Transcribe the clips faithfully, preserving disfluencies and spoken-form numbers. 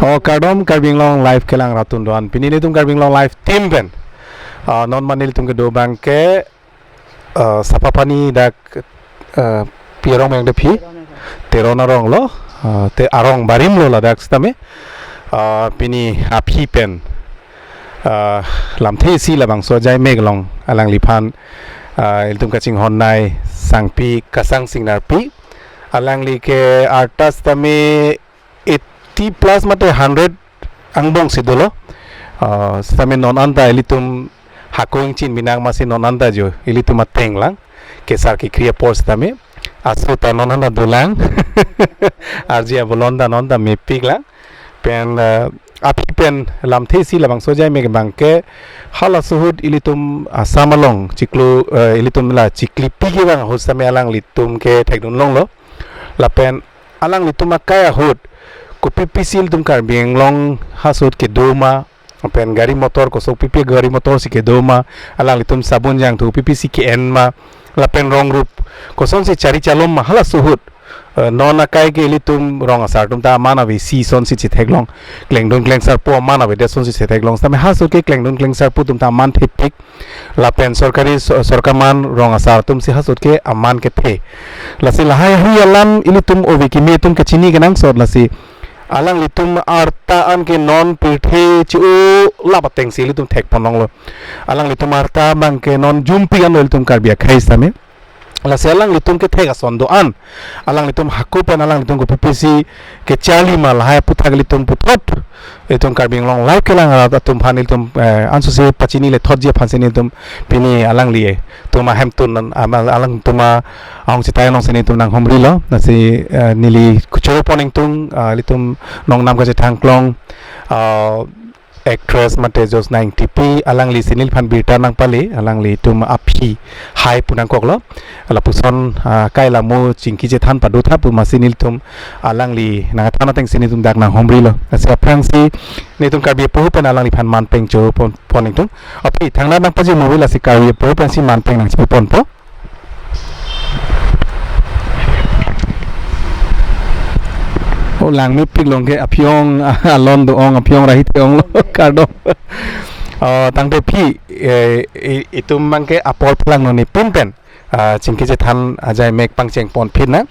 Oh, kardom Karbi Anglong Live kelang rat atum do-an. Pini nelitum Karbi Anglong Live team pen, ah, non ma nelitum kedo abang ke, ah, Sapapani dak, ah, pi arong yang de phi? Teron arong lo, ah, te arong barim lo ladak sitame. Ah, pini aphi pen, ah, lamthe isi labangso ajai mek along alangliphan, ah, ilitum kachinghon nai Sangpi Kasang Singnarpi. Alangli ke arta sitame eighty plus mate hundred angbong si dolo. Ah, sitame non anta ilitum hako ingchin binang masi non anta jo ilitum ateng lang kesar kekri apor sitame aso ta non anta dolang. Arje abolon ta non ta mepik lang. Pen, ah, aphi pen lamthe isi labangso ajai mek abang ke halaso ahut ilitum Assam along chiklo, ah, ilitum la chiklo phli kevang ahut sitame alanglitum ke thekdun longlo. Lapen alanglitum akai ahut kopi pisi ilitum Karbi Anglong halaso ahut kedo ma, lapen gari motor kosok pipi gari motor si kedo ma, alanglitum sabun jangthu pipi si ke-en ma, lapen rong rup kosonsi chari chalom ma halaso ahut. Eh, non akai ke ilitum rong asar atum ta aman ave, isi asonsi chetheklong, klengdun klengsarpo aman avedet asonsi chetheklong. Sitame halaso ahut ke klengdun klengsarpo atum ta aman thepik. Lapen sorkari so-, sorkar aman, rong asar atum si halaso ahut ke aman kethe. Lasi lahai ahui alam ilitum ove kimi atum kechini kenangsot, lasi alanglitum arta an ke non pirthe chi-o lap ateng si ilitum thekpon longlo. Alanglitum arta abang ke non jumpi anlo ilitum Karbi akhei sitame. Lasi alanglitum kethek ason do-an, alanglitum hako pen alanglitum kopi pisi kecharli ma, lahai aphuthak ilitum puthot, ilitum Karbi Anglong Live kelang rat atum aphan ilitum, eh, anso si pachini le thotji aphan si nelitum pini alangli, eh, atum ahemtun an, am-, alangtum ahong chetai along si nelitum nanghumrilo. Lasi, eh, neli kuchoro pon ingtung, ah, ilitum nongnam kachethang klong, ah, actress mate Jyotsna Engtipi, alangli si neliphan birta nangpale, alanglitum aphi hai pu nangkoklo. Lapuson, ah, kai lamo chingki chethan pado tha pu masi nelitum alangli nangthan ateng si nelitum dak nanghumrilo. Lasi aphrangsi nelitum Karbi apoho pen alangliphan man peng choro pon, pon ingtung. Aphi, thangnat nangpajir mo, lasi Karbi apoho pensi man peng nangchiponpo. Oh, lang mepik along ke aphi-ong alon do-ong, aphi-ong rahi the-onglo, kardom. Oh, tangte aphi, eh, i-, itum abang ke apor phelang non ipin pen, ah, chingki chethan ajai mek pangcheng pon aphi na.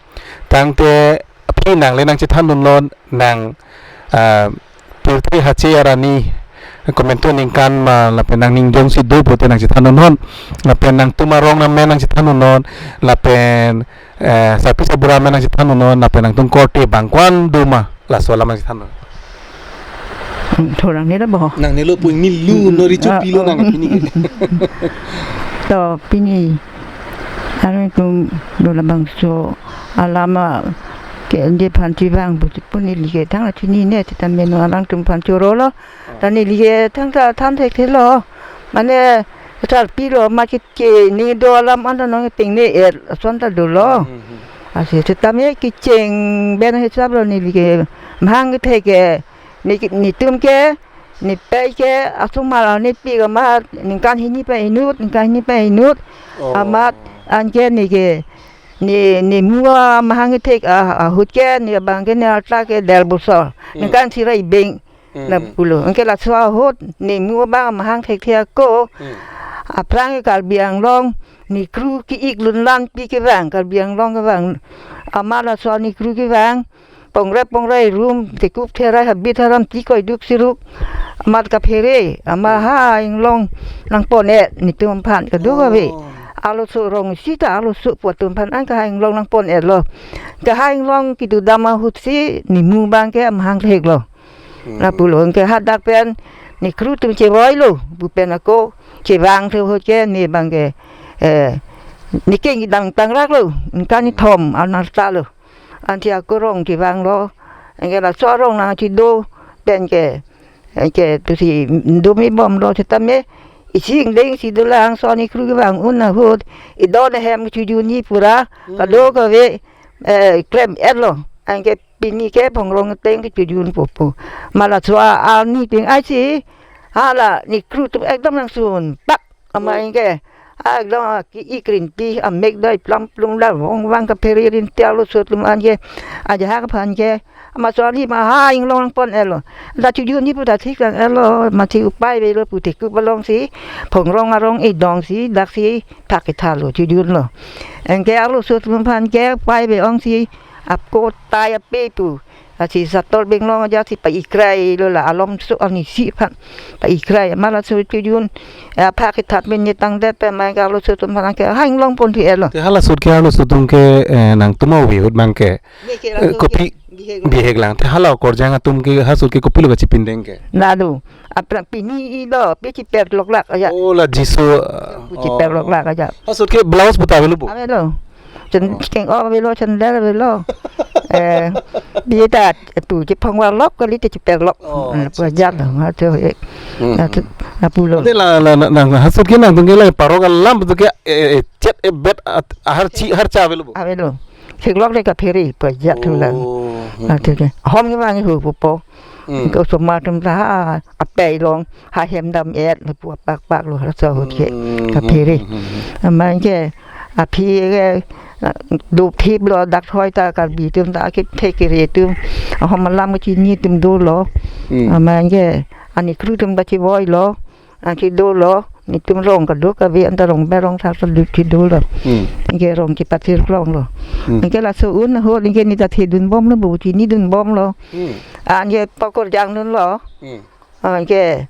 Tangte aphi nang le nangchethan dunlo, nang, ah, pirthe hache arni komantu ningkan ma lapen nangning jongsi do pulote nangchethan dunnon, lapen nangtum arong amen nangchethan dunnon, lapen, eh, sarpi sarbura amen nangchethan dunnon, lapen nangtum korte abang ko-an do ma, laso alam nangchethan dun. Thorang nila bo. Nang nilo pu ingni lu no richo Ah, pilo oh. nang pini. To pini. Aron tum do labangso alam ke ende aphan chevang pu pu neli ke thang la chinine, sitame non alangtum aphan chorolo. Ta neli ke thangta than thekthelo. Mane sarpilo ma ke, ke ni do alam anta non pengne er ason ta dolo. Hmm, hmm, hmm. Lasi sitame kecheng pen hisap lo neli ke mahang kethek ke, ne, netum ke, nepei ke, asomar nepik amat ningkan hini pen inut, ningkan hini pen inut. Oh. Amat anke ne ke, ne, nemu amahang kethek, ah, ahut ke, ne abang ke, ne arta ke der bosor. Hmm. Ningkan isi ra ibeng. Hmm. Lapulo. Anke laso ahut nemu abang amahang thekthe ako. Hmm. Aphrang ke Karbi Anglong, ne kru ki-ik lunlan pi kevang, Karbi Anglong kevang. Amat laso ne kru kevang, pongre pongre rum, tekup therai habit haram ti koiduk siruk. Amat kaphere, amat ha inglong nangpon-et, netum aphan kaduk ave. Oh. Arloso rong sita, arloso pu atum aphan an kahai inglong nangpon-etlo. Kahai inglong kedodam ahut si, nemu abang ke amahang theklo. Hmm. Lapulo, anke hadak pen ne kru atum chevoilo, pu pen ako chevang thu ahut ke ne abang ke, eh, ne keng dang tangraklo, ningkan nithom an arta lo. Ansi ako rong chevanglo, anke laso arong nangchedo pen ke, anke tusi dumi bomlo sitame, isi ingdeng si dolang, laso ne kru kevang un ahut, idon ahem chojunji pura, Hmm. kadokave, eh, klem-etlo, anke pini ke phongrong ateng kechojun popo. Ma laso arni teng ai si, hala ne kru atum ekdom nangsun pak. Amat Oh. anke Ekdom, ah, ki-i krinti, amek dai plam plum da, vong vang kaphere rinti arloso atum an ke, ajahak aphan ke, ama charli ma ha inglong pon-etlo. Da chojun ni pu ta thik tang-etlo, mati upai avelo pu te kup alongsi, phongrong arong edongsi, daksi phak kethatlo, chojunlo. Anke arloso atum aphan ke upai ave ongsi, apko tai ape pu. Lasi sator benglong aja si pa-ikrailo la alomso arnisi aphan. Pa-ikrai ma laso chojun. Aphak kethat pen ngetangdet pen ma ke arloso atum aphan ke ha inglong pon thu-etlo. Te hala ahut ke arloso atum ke, eh, nangtum ave ahut abang ke, eh, kopi bihek lang. Te hala okorjang atum ke ha ahut ke kopilo kachipindeng ke? Nado. Aphrang pini ilo, pi chiperlok lak aja. Oh, la Jisu, uh, Chiperlok lak aja. Ha ahut ke blouse pu ta avelo pu? Avelo. Chen-, oh, cheng-o avelo, sandal avelo. Eh, dia ta tu chiphong warlok kali te chiperlok. Oh, hmm, accha, pu ajat accha. Lo, ha tu, eh. Hmm, na tu, hmm. Na pulo. Ante la, la, na, na, ha ahut ke nangtum ke la parok alam tu ke, eh, eh, chet, eh, bet at, ahar chi, har cha avelo pu? Avelo. Theklok le kaphere pu ajat thu la. Oh, hmm, ah, hmm. Te ke. Hom ke mangi hu pu po. Hmm. Ke osomar atum ta ha, apei along, ha hem dam-et, lapu apak pak lo, laso ahut ke, hmm, kaphere. Hmm, hmm, hmm. Amat ke, aphi ke, ah, dopthiplo, dak thoi ta Karbi atum ta, ke thek kere atum, ahom alam kachini atum dolo. Hmm. Amat ke, ani kru atum ta chivoilo. Anke dolo, netum rong kadokave anta rong berong thar ta duk thi dolo. Hmm. Anke rong chipathir klonglo. Hmm. Anke laso un ahut anke ne ta thedun bomlo, bo chinidun bomlo. Hmm. Anke pakorjang dunlo. Hmm. Anke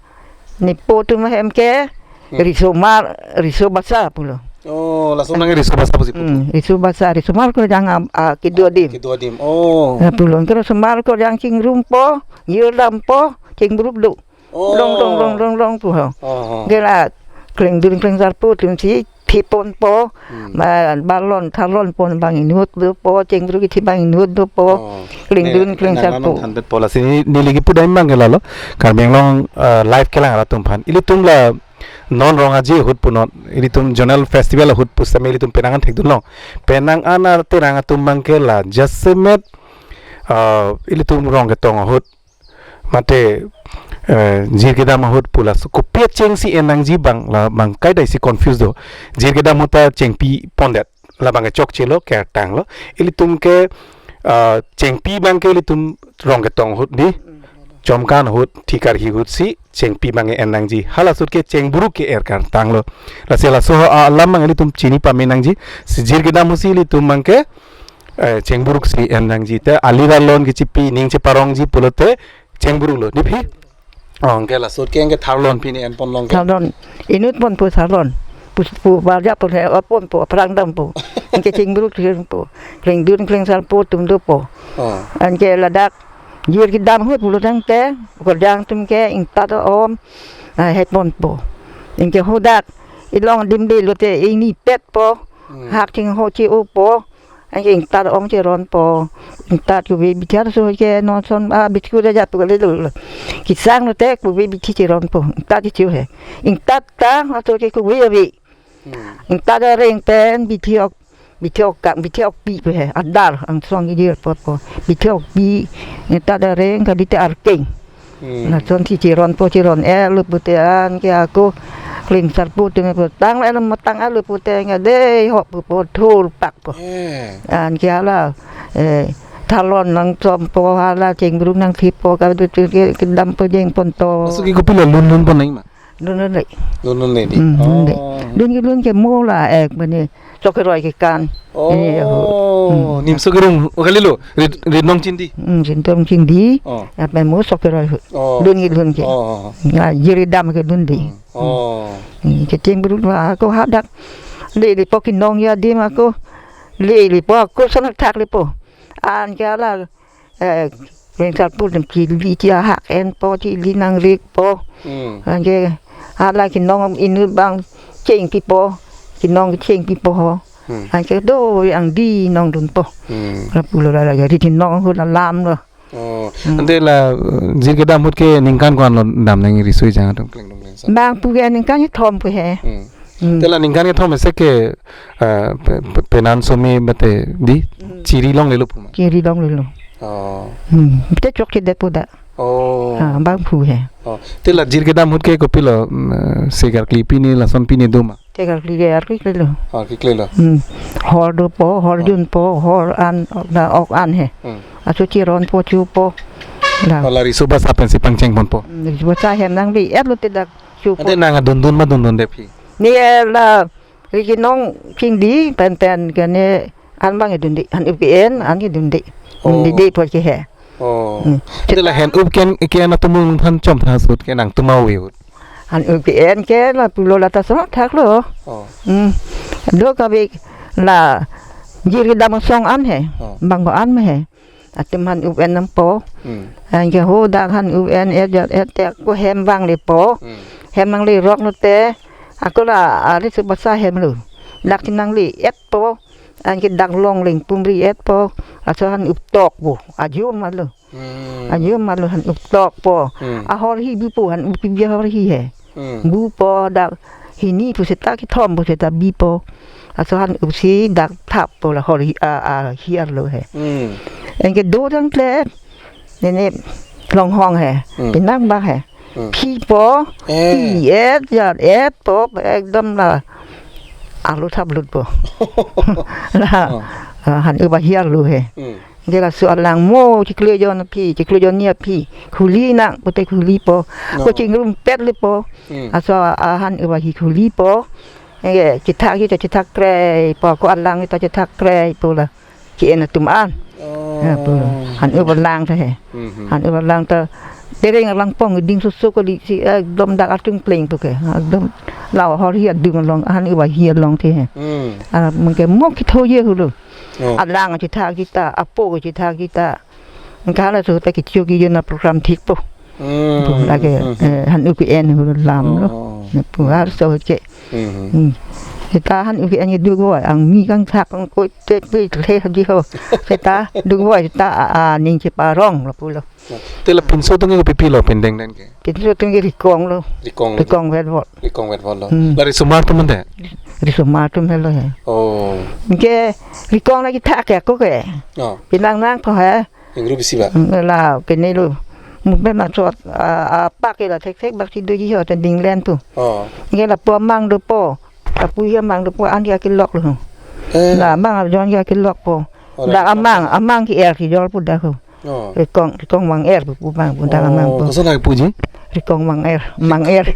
nepo atum ahem ke, hmm, riso mar, riso basa pulo. Oh, laso nang riso basa pusi pu. Hmm, riso basa, riso mar korjang a, a, kedo adim. Kedo adim. Oh. Ya, pulo. Anke riso mar korjang chingrumpo, yirdampo, chingbruk do. Oh. Long, long, long, long, long pu ho. Oh, oh. Gela klengdun klengsarpo atum si thiponpo. Hmm. Ma balon thalon pon abang inut dopo, chengbruk kethi abang inut dopo. Oh. Klengdun klengsarpo. Ne, nang thandet po lasi neli kipu dam abang ke lalo. Karbi Anglong, eh, live kelang arat atum aphan. Ilitum la non Rong Aje ahut punon. Ilitum zonal festival ahut pusitame ilitum penang an thekdunlong. Penang an aterang atum abang ke la jasemet, eh, ilitum rong ketong ahut. Mate, eh, jir kedam ahut pu laso kopi acheng si en nangji abang la abang kaita si confuse do. Jir kedam ahut ta chengpi pondet. La abang ke chokchelo, kertanglo. Ilitum ke, eh, chengpi abang ke ilitum rong ketong ahut di. Chomkan ahut, thikarhi ahut si, chengpi abang ke en nangji. Hala ahut ke chengbruk ke er kertanglo. Lasi laso alam abang ilitum chini pame nangji. Si jir kedam ahut si ilitum abang ke, eh, chengbruk si en nangji te, ali ra lon kechipi, ning cheparongji pulote, chengbruk lo, ne phi? Oh, anke laso ahut ke anke tharlon pini en ponlong ke. Tharlon, inut ponpo tharlon. Pu, pu, barja pon he, o ponpo, aphrang dampo. Anke chengbruk chengpo. Klengdun klengsarpo atum dopo. Oh. Anke ladak, jir kedam ahut pulo tangte, korjang atum ke, ingtat om, ah, he ponpo. Anke hadak, ilong adim de lote, ingnipetpo. Hmm. Hak chingho che-opo. Anke ingtat om cheronpo. Ingtat kuve bithi arloso ke non son a bithi kuda jat tu kali lo. Kisang lote kuve bithi cheronpo. Ingtat che-o he. Ingtat ta atur ke kuve ave. Hmm. Ingtat areng pen bithi ok, bithi ok kang, bithi okpi pu he. Adar angsong kejir apotpo. Bithi okpi. Ingtat areng kali te arkeng. Hmm. Lason si cheronpo cheron-etlo pute anke ako klengsarpo atum pu tang-etlo, matang-etlo pute anke dei hop pu po thurpak po. Eh. Anke hala, eh, thalon nangchompo hala chengbruk nangthipo ka tu tu ke kedam pejeng ponto. Laso ke kopilo lun lun pon nangji ma? Lun lun le. Lun lun le di. Hmm, lun le. Oh. Lun ke lun ke mo la ek mane sok keroi kekan. Oh, ini ya, ho. Hmm. Nimso kerung. Oh, kali lo. Rit, rit nong chindi. Hmm, rit nong chindi. Oh. Apa mo sok keroi ho. Oh. Lun ke lun ke. Oh. Ya, jir kedam ke lun di. Hmm. Oh. Hmm, kecheng bruk la ako hadak. Lelepo kenong adim ako. Lelepo ako sana thaklepo. Anke hala, eh, klengsarpo atum chili chehak enpo, chili nangrikpo. Hmm. Anke hala kenong inut abang chengpipo, kenong chengpipo ho. Hmm. Anke do angdi nongdunpo. Hmm. Lapulo la lagi rit kenong ahut alamlo. Oh, hmm. Ante la, eh, jir kedam ahut ke ningkan ko-an lo dam nangji riso ejang atum klengdun klengsar? Bang pu ke ningkan kethom pu he. Hmm. Hmm. Te la ningkan kethom ese ke, eh, pe, pe, penan some mate di, hmm, chiri longlelo pu ma? Chiri longlelo. Oh. Hmm. Te chokchedet po da. Oh. Ah, bang pu he. Oh. Te la jir kedam ahut ke kopilo, mm, eh, segar kli pini lason pini do ma? Ke karkli ke, karkli klelo. Oh, karkli klelo. Hmm. Hor dopo, hor Oh. junpo, hor an, na ok an he. Hmm. Aso chironpo, chupo. La. Oh, la riso basa pensi pangchengponpo. Hmm, riso basa hem nangli-et lote dak chupo. Ante nang adundun ma dundunde aphi? Ne la ri chinong chingdi pen pen ke ne an abang dunde, han-up ke-en an ke dunde. Oh. Dunde po ke he. Oh. Hmm. Ante la han-up ke-en, ke-en atum mung than chom tha sut ke nangtum awi ut. Han-up ke-en ke lapulo lata so thaklo. Oh. Hmm. Do kave la jiri dam song an he. Oh. Bang ko an me he. Atum han-up en nangpo. Hmm. Anke ho dak han-up en-et jat-et te ako hem vanglepo. Hmm. Hem nanglerok lote. Ako la ari su basa hem lo. Dak chinangle-etpo. Anke dak longleng pumri etpo. Laso han-up tokpo. Ajum ma lo. Hmm. Ajum ma lo han-up tokpo. Hmm. Ahorhi bipo, han-up kebi ahorhi he. Hmm. Bupo dak hini pu seta, kethom pu seta bipo. Laso han-up si dak thappo la horhi a, a hiar lo he. Hmm. Anke do tangte. Nene longhong he. Hmm. Penang bak he. Hmm. Phipo, Eh. pi-et, jat-etpo, ekdom la arlo thaplutpo. La, Oh. ah, han-up ahiar lo he. Hmm. Anke laso alang mo chiklo jon aphi, chiklo jon ni aphi. Khuli nang, pute khulipo. No. Ko chingrumpet lepo. Hmm. Laso, ah, han-up ahi khulipo. Anke chethak kita chethak kreipo, ko alang kita chethak kreipo la. Ke-en atum an. Oh. Ya, pu. Han-up alang ta he. Mhm. Han-up alang ta. Tereng alang pong ding susu kali si, eh, dom dak atung pleng tu ke. Ah, dom la horhi adung along, han-up ahi along te he. Hmm. Ah, mungkin mo kitho ye hulu. Oh. Alang chethak kita, apo chethak kita. Angkala so ta kichu ki jona program thikpo. Hmm. Pu lake, Hmm. eh, han-up ke-en hulu lam lo. Oh. Ne pu arso ke. Mhm. Hmm. Seta han-up ke-en duk voi, angmi kangthak kangkoi te pi le di ho. Seta duk voi seta a, a, ning cheparong lapulo. Te la pinso atum ke kopi pilo pen dengdeng ke? Pinso atum ke Rikong lo. Rikong lo. Rikong vet vot. Rikong vet vot lo. Hmm. La risomar atum ante? Risomar atum helo he. Oh. Ke Rikong lake thak ke ako ke. Oh. Pinang nangpo he. Ingru bisi ba? Mm, la pine lo. Mungkin masot, ah, ah, pak ke la thekthek bak si doji ho ta dinglen pu. Oh. Ke lapu amang dopo. Lapu hi amang dopo an ke kelok lo. Eh. La amang arjon ke kelokpo. Oh, la Dak kelok. amang, amang ke-er kejor pu dak ho. Oh. Rikong, Rikong mang-er pu, pu bang pu dak amang Oh, pu. Koson lake puji? Rikong mang-er, mang-er.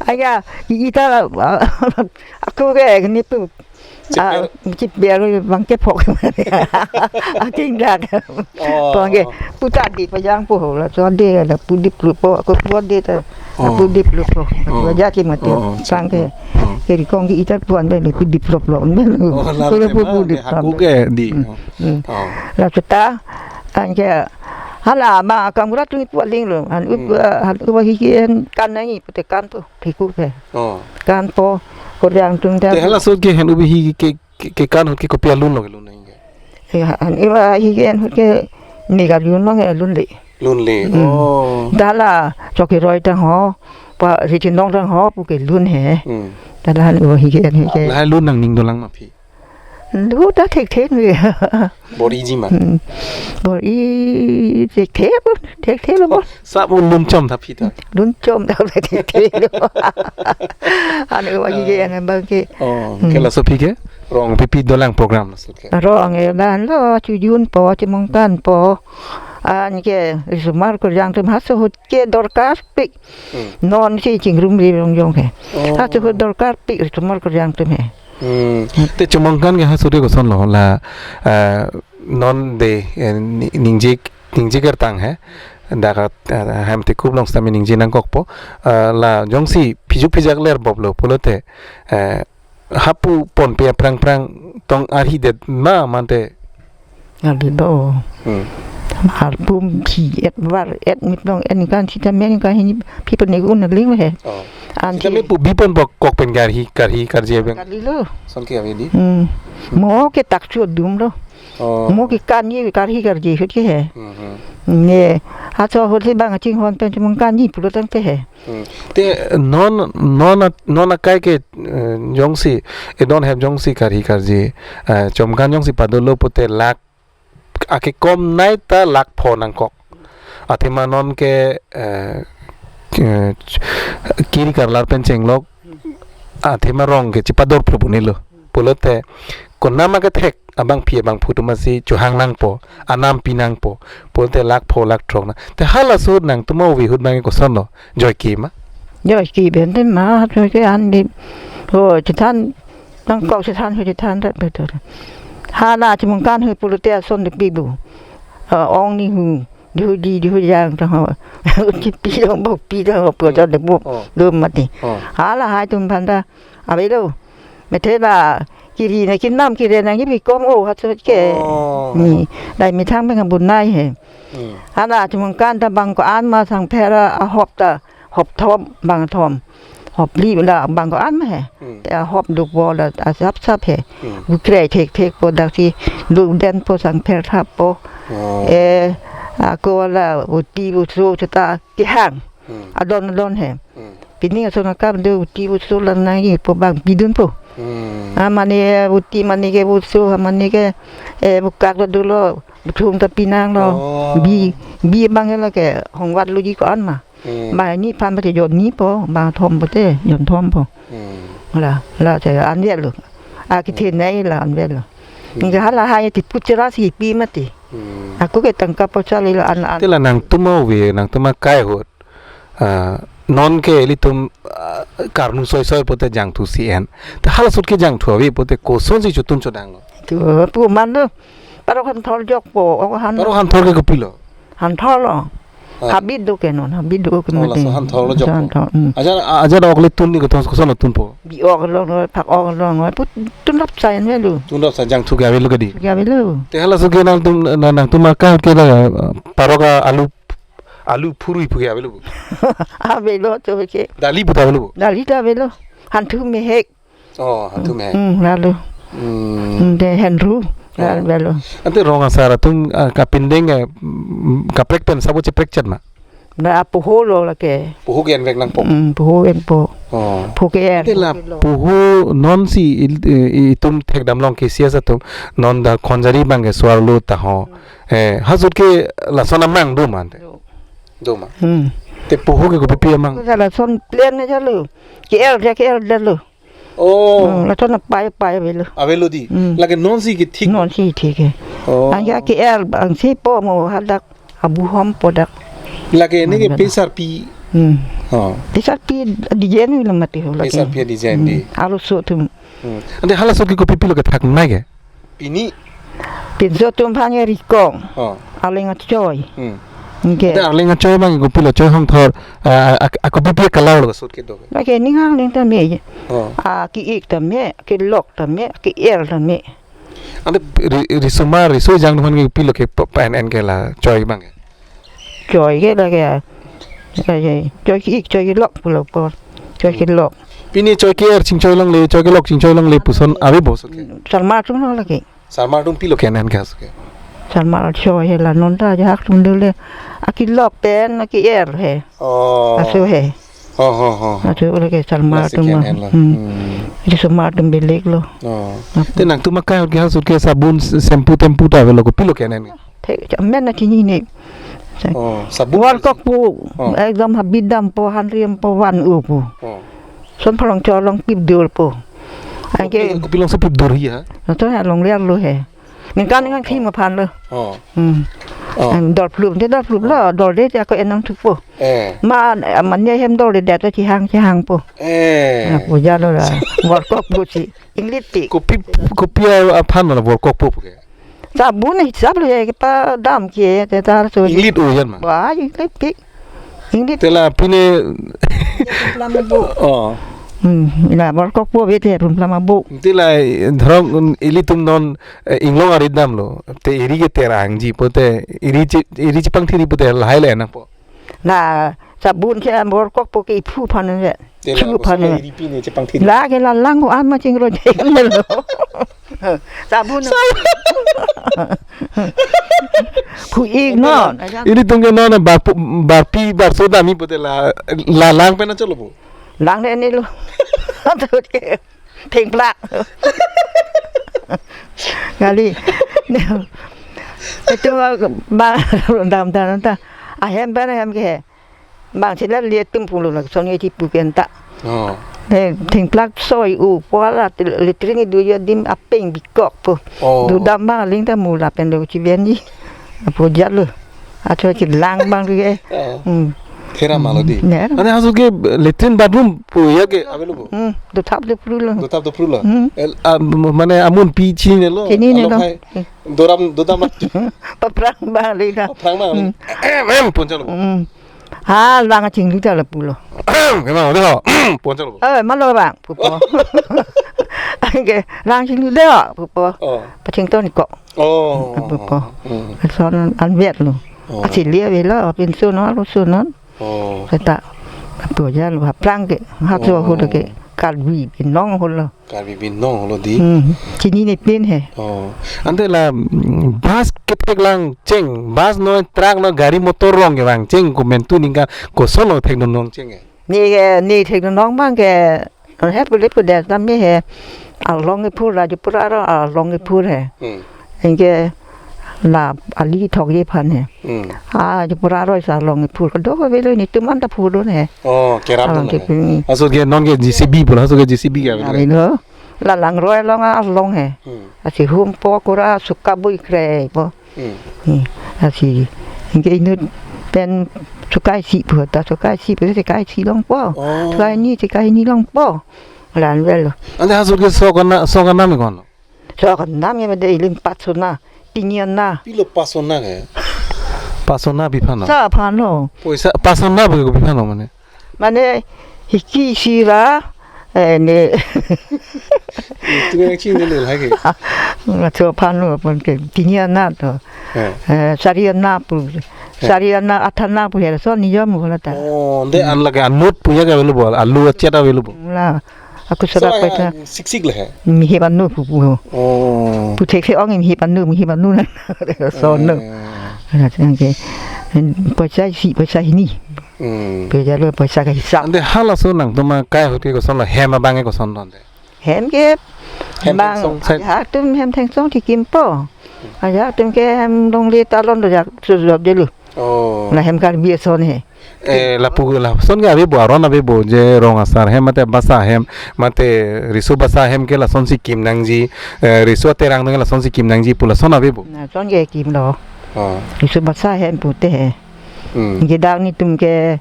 Aya, i-, ita la, ako ke, ini pu. Chiper. Ah, chiper bang kephok. Aking dak. Oh. Bang ke, puta di pajang po ho, laso de la pudip lo po, ako po de ta, Oh. pudip lo po. Oh. Aja ki mati, Oh, oh. sang ke, Oh. ke Rikong ke ita puan be, pudip lo lo, be lo. Oh, la Kalau tema pudip de haku ke di. Hmm. Hmm. Oh. Laso ta, anke, hala ma, kamurat tu ipu aling lo, han-up, Hmm. ah, han-up ahi ke-en kan nangji, pute kan pu, thiku pe. Oh. Kan po, koryang tung Te ta. halaso ke han-up ahi ke, ke, ke kan ahut ke kopi alun lo ke lun nangji ke? Ya, han-up ahi ke-en ahut ke ni ka lun lo ke lun le. Lun le. Hmm. Oh. Dak la, choki roi tang ho, pa ri chinong tang ho, pu ke lun he. Hmm. Dak la han-up ahi ke-en ahut ke. La lun nangning dolang ma aphi? Lu ta thekthe nui. Bor-iji ma? Hmm. Bor-i thekthe lo, thekthe lo bor. Sap un lun chom ta aphi ta. Lun chom ta thekthe lo. Han-up ahi ke-en abang ke. Oh, Hmm. ke laso aphi ke? Rong pipi dolang program laso ke. Rong e dan lo, chujun po, chemongkan po. Anke risomar koryang atum halaso ahut ke dorkar pik. Hmm. Non si chingrumri rong jong ke. Oh. Halaso ahut dorkar pik risomar koryang atum he. Hmm. Te chemongkan ke halaso ahut koson lo la, eh, non de, eh, ni-, ningje, ningje kertang he. Dak, eh, hem te kup long sitame ningje nangkokpo. Eh, la jongsi phijak phijak ler bop lo pulote, eh, hapu ponpe aphrang phrang tong arhi det ma mante. Arhi do. Hmm. Arpum phi-et var-et mit long en kan sitame kan hini phi pen ne un ling he. Oh. An Sitame si pu biponpo kok pen karhi, karhi karje abang. Karhi lo. Son ke ave di? Hmm. Mo ke tak chu dum lo. Oh. Mo ke kan ye karhi karje ahut ke he. Hmm, hmm. Ne, halaso ahut si bang chinghon pen chemongkan ji pulo tangte he. Hmm. Te non, non, non akai ke, eh, jongsi, eh, don hem jongsi karhi karje, eh, chomkan jongsi padolo pute lakh, akekom nai ta lakh pho nangkok. Athema non ke, eh, ke, kiri karlar pen chenglok, athema rong ke chipador phlu pu nilo. Pulote konama kethek abangpi abangphu atum asi chohang nangpo, anam pi nangpo. Pulote lakh pho lakh throk na. Te halaso ahut nangtum ove ahut abang kosonlo? Joike ma? Joike pen te ma, joike an di. Ho, chethan, nangkok chethan, ho chethan rat betul. Hala chemungkan ho pulote ason de pibu. Eh, ong ni hu, di hu di, di hu jang tang ho. Chipi dong bok pi dong ho, pu ta de bok. Oh. Dum mati. Oh. Hala hai atum aphan ta avelo. Methela kiri na kinam kiri na kipi kom o hatso ke. Oh. Ni, dai methang pen kabun nai he. Hmm. Hala chemungkan ta bang ko-an ma sangpher ahop ta hop thom bang thom. Hop phli la bang ko-an ma he. Hmm. Te ahop duk vo la asap sap he. Hmm. Gu krei thek thek po dak si duk den po sangpher thap po. Oh. Eh, ako la uti uso cheta kehang. Hmm. Adon adon he. Hmm. Pini ason akam do uti uso lang nangji po bang pidun po. Hmm. Ah, mane uti mane ke uso, mane ke, eh, bukak lo dolo, buthung ta pi nanglo. Oh. Bi, bi abang lo ke hongvat lo ji ko-an ma. Hmm. Bang ni aphan pate jon ni po, bang thom pate jon thom po. Hmm. La, la te anvet lo. Ah, kethenei la anvet lo. Hmm. Ningke hala hai ti put chera si pi mati. Hmm. Ako ke tangka poisa le la an an. Te la nangtum ove, nangtum akai ahut. Ah, non ke ilitum, ah, karnu soi soi pote jangthu si en. Te halaso ahut ke jangthu ave pote kosonsi chotun chodanglo? Tu pu man lo. Parok han thor jok po, ok han. Parok han thor ke kopilo? Han thor lo. Ah. Habit do ke non, habit do ke. Oh, mate. Laso han thor lo jok po. Han thor, hmm. Ajar, ajar ok le tun ni koson, koson tun po? Bi ok lo, phak ok lo, put tun rap sa en avelo. Tun rap sa jangthu ke avelo ke di? Ke avelo. Te halaso ahut ke nangtum, na, nangtum akai ahut ke la, ah, parok alu, alu phurui pu ke avelo bo? Avelo to ke. Dali pu ta avelo bo? Dali ta avelo. Hanthu mehek. Oh, hanthu mehek. Hmm, lalo. Hmm. Hmm, de henru. Oh. Lalo. Ante rong asar atum, ah, kapindeng, eh, mm, kaprek pen sabo cheprek chet ma? Na poho lo lake. Poho ke envek nangpo? Hmm, poho enpo. Oh. Poho ke en. Ante la poho nonsi il-, eh, itum thekdam long ke C S atum non da khonjari abang ke suar lo ta ho. Eh, halaso ahut ke lason amang do ma ante? Do. Do ma? Hmm. Te poho ke kopipi amang? Lason plain ne jalo. Ke er ja ke er jalo. Oh. Hmm, lason apai apai avelo. Avelo di. Hmm. Lake nonsi ke thik. Nonsi thik ke. Oh. Anke ke er angsi po mo hadak abu hom po dak. Lake ne ke. Mana? Pesar pi. Hmm. Oh. Pesar pi design lo mati ho lake. Pesar pi design di. Hmm. Arloso atum. Hmm. Ante halaso ahut ke kopipi lo kethak nai ke? Pini. Pinso atum aphan ke rikong. Oh. Arleng achoi. Hmm. Anke. Ante arleng achoi abang kopilo, choi hong thor, ah, ah, ah, kopipi color lo ahut kedo ke? Lake ning arleng ta me. Oh. Ah, ke-ik ta me, kelok ta me, ke-er ta me. Ante ri-, risomar, riso ejang atum aphan ke pilo ke pa-, pa en en ke la choi abang ke? Choi ke lake, choi, choi ke-ik, choi kelok pulo po. Choi kelok. Pini choi ke-er chingchoi longle, choi kelok chingchoi longle puson ave bo ahut ke? Sarmar atum lo lake. Sarmar atum pilo ke en en ke ahut ke? Sarmar choi he la non ta ajahak atum dole. Akelok pen, ake-er he. Oh. Aso he. Ho, ho, ho, ho. Aso lake sarmar atum. Lasi ke en en lo. Hmm. Hmm. Risomar atum belek lo. Oh. Apa? Te nangtum akai ahut ke halaso ahut ke sabun, shampoo, tempu ta avelo, kopilo ke en en? Te, amen na chinine. Oh, sabun. Warkok pu. Oh. Ekdom habit dampo, hanrim po, van-o pu. Oh. Son phalong cholong pip dur po. Anke. Kopi, kopi longsi pip dur hi ha? Lato ha longler lo he. Ningkan ningkan khim aphan lo. Oh. Hmm. Oh. Em, dor phlup, te dor phlup lo, dor de te ako enang thuk po. Eh. Ma, mane hem dor de det lo chihang, chihang po. Eh. Na puja lo la. Warkok pu si. Inglit ti. Kopi, kopi aphan lo warkok pu ke? Sabun hisap lo he, kepadam ke, te tar so. Inglit o jan ma? Wah, inglit pik. Inglit. Te la pine. Lama bu. Oh. Hmm, ila warkok pu bete, pun lama bu. Te la, eh, dhorong, um, ilitum non, eh, inglong arit damlo. Te eri ke terangji pote, eri chi, eri chepangthiri pote lahai le nangpo. La sabun ke warkok pu ke iphu aphan le. Te la chu aphan le. Eri pine chepangthiri. La ke la lang ko an ma chingro je kan lo. Sabun. Sa- Phu-ik non. Ilitum ke non bar pu-, barpi barso damji pote la, la lang pen cholo bo? Lang de ne lo. Thengplak. Kali. Itu bang dam dan ta. Ahem pen ahem ke. Bang sila lihat tum pulo lak son ye tipu pen ta. Oh. He, thengplak soi u po la te-, latrine do ya dim apeng bikok po. Oh. Dodam abang aling ta mo lapen do chibiani. Apo jalo. Acho chilang abang ke. Oh. Hmm. Thera malo di. Hmm. Ne. Ane haso ke latrine bathroom pu ya ke available? Hmm. Dothap dophru lo. Dothap dophru lo. Hmm. El, ah, m-, mane amun pi chinilo. Chinilo. Alok hai. Hmm. Doram, dodam mat. Paphrang abang aling ta. Paphrang abang aling. Hmm. Em, em, pon chalo. Hmm. Ha, lang chinglu ta lapulo. Kema, udah. Pon chalo. Eh, malo abang, pupo. Anke, lang chinglu de, pupo. Oh. Pachington ko. Oh. Pupo. Hmm. Son anvet lo. Oh. Asi lia velo, pinso no, lo so no. Oh. Seta. Apo jalo, ha prang ke, ha so ho ke, Karbi binong ho lo. Karbi binong lo di. Hmm. Chinine pen he. Oh. Ante la, mm, bus kethek lang cheng, bus noi, truck noi, gari motor rong kevang cheng, komantu ningkan kosonlo thekdun nong cheng e? Ne ke, ne thekdun nong abang ke, he pule pudet tame he. Along kephur la, je pura ro along kephur he. Hmm. Anke la ali thokji aphan he. Hmm. Ah, je pura ro sa along kephur. Kadokave lo netum anta phurdun he. Oh, kerap along dun he. Kephur ni. Aso ke non ke J C B pulo, aso ke J C B ke avelo. Avelo. La langroi along along he. Hmm. Asi humpo kura suka bui kre po. Hmm. Hmm. Asi. Anke inut pen suka isi po ta, suka isi po, suka isi longpo. Oh. Suka hini, suka hini longpo. Lan velo. Ante haso ke sok ana, sok anam ko-an? Sok anam ya mede ilim patsona, tiniana. Pilo patsona ke? Patsona biphan lo. Sa aphan lo. Poisa patsona pu biphan lo mane. Mane hiki sira, eh, ne. Itu yang cing dulu lagi. Ngacho aphan lo pon ke tiniana to. Eh. Eh, sariana pu. Eh. Sariana athana pu ya so niyom ko la ta. Oh, de an lagi anut pu ya ke available, alu achet available. La. Aku so, surat ah, paisa. Siksik le he? Mihip anu pu pu. Oh. Pu thekthe ong mihip anu, mihip anu na. So no. Eh. Na chang ke. Paisa isi, paisa hini. Hmm. Pe jalo paisa ka hisap. Ante halaso nangtum akai ahut ke kosonlo, hem abang ke kosonlo ante? Hem ke hem bang thengsong sai. Ajahak atum hem thengsong thekimpo. Ajahak atum ke hem longle talon do jak sujop jelo. Oh. La hem Karbi ason he. Eh, lapu lason ke avebo, aron avebo, je rong asar hem mate basa hem, mate riso basa hem ke lasonsi kim nangji, eh, riso aterang atum ke lasonsi kim nangji pu lason avebo. Lason ke kimlo. Oh. Riso basa hem pute he. Hmm. Anke dak netum ke